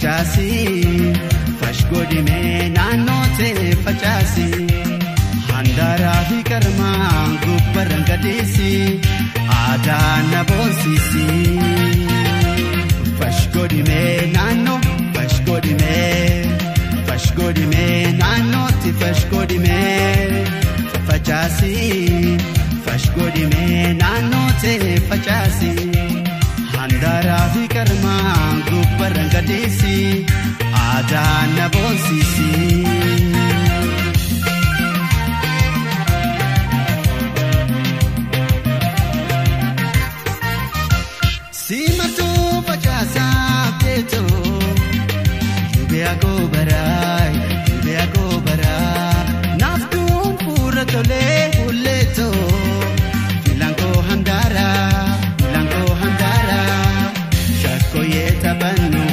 facaasi fashgodhimee naannoo ta'e facaasi handaaraa fi qarmaa gubbarraan gadhiisi aadaa na boonsisi fashgodhimee naannoo fashgodhimee fashgodhimee naannootti fashgodhimee facaasi fashgodhimee naannoo ta'e facaasi. Handaaraa fi qarmaa gubbarraan gadhiisi aadaa na boonsisi. Simartuu facaasaa beektuu yubee agoobaraa yubee agoobaraa naaftuun fuula tolee hulleetoo filankoo handaaraa filankoo handaaraa. Shaakkoyee taphannu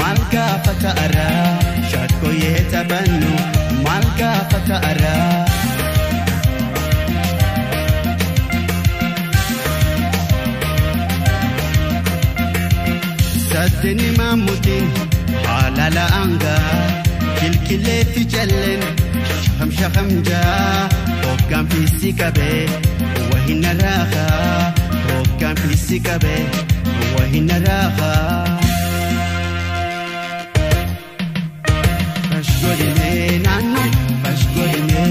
maal gaafa ta'araa shaakkoyee taphannu maal gaafa ta'araa. Saddeeni maamutiin haala la'aangaa kilkilee fi jalleen shakam shakam jaa hoggaan fiisi qabee wahina raakaa hoggaan fiisi qabee wahina raakaa. Fashgodhimee naannoo fashgodhimee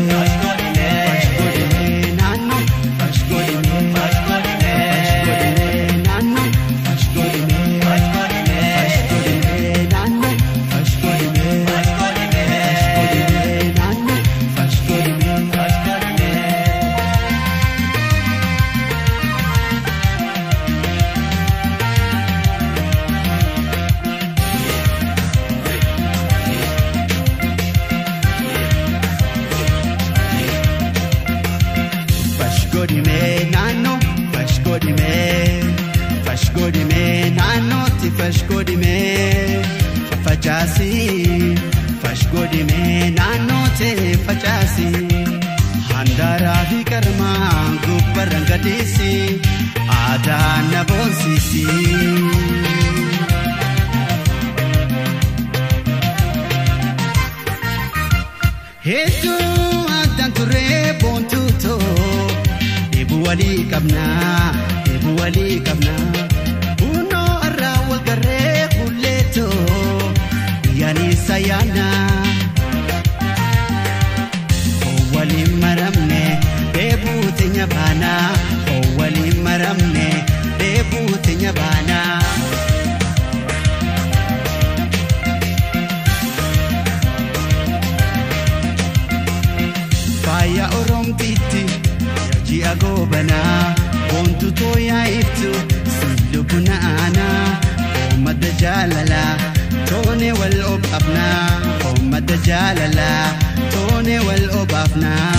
fashgodhimee naannoo fashgodhimee fashgodhimee naannoo fashgodhimee fashgodhimee naannoo fashgodhimee fashgodhimee naannoo fashgodhimee fashgodhimee. Fashgodhimee naannoo fashgodhimee fashgodhimee naannootti fashgodhimee facaasi fashgodhimee naannoo ta'e facaasi handaaraa fi qarmaa gubbarraan gadhiisi aadaa na boonsisi. Hedduu addaan turee boontuutoo dheebuu walii qabnaa dheebuu walii qabnaa bunoo irraa wal garee hulleetoo yaanisa yaanaa waliin maramne dheebuu teenya baanaa waliin maramne dheebuu teenya baanaa. Faaya Oromtiitti ji'a goobanaa boontu tooyaa iftu sillubu na'anaa uummata jaalalaa toone wal obaafnaa uummata jaalalaa toone wal obaafnaa.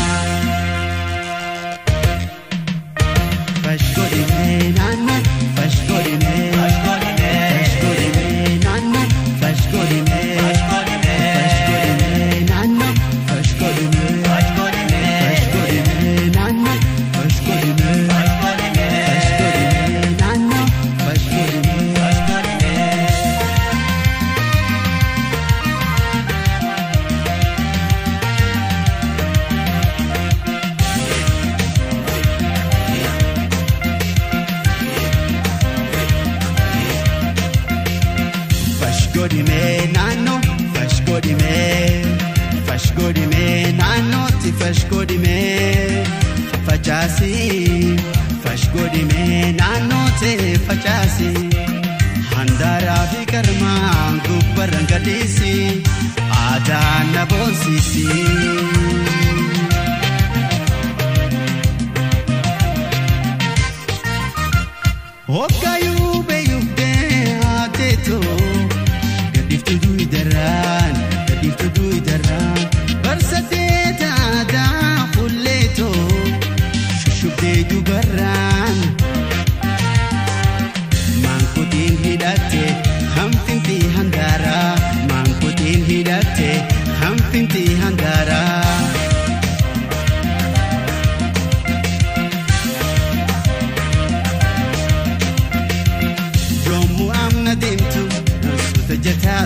Fashgodhimee naannoo fashgodhimee fashgodhimee naannoo fashgodhimee fashgodhimee naannoo fashgodhimee. Fashgodhimee naannoo fashgodhimee fashgodhimee naannoo fashgodhimee fashgodhimee. Fashgodhimee naannoo fashgodhimee fashgodhimee naannootti fashgodhimee facaasi fashgodhimee naannoo ta'e facaasi handaaraa fi qarmaa gubbarraan gadhiisi aadaa na boonsisi. Hoggaayuu beeyuudee haateetoo gadhiiftuu duwidarraan gadhiiftuu duwidarraan barsaatee taataa hulleetoo shushubdee dubarraan maankutiin hidhatte hanfinti handaaraa maankutiin hidhatte hanfinti handaaraa.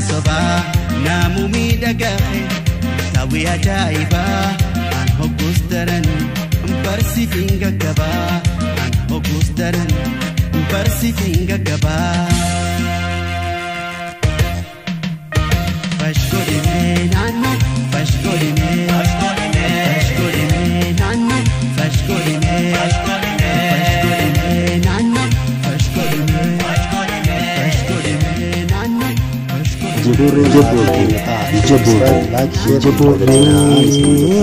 Sobaa naamu miidhagahe tawii ajaa'ibaa an hoggus daran barsiifiin gaggabaa an hoggus daran barsiifiin gaggabaa. Fashgodhimee naannoo fashgodhimee fashgodhimee naannoo fashgodhimee fashgodhimee naannoo fashgodhimee fashgodhimee naannoo fashgodhimee. Jibboorree.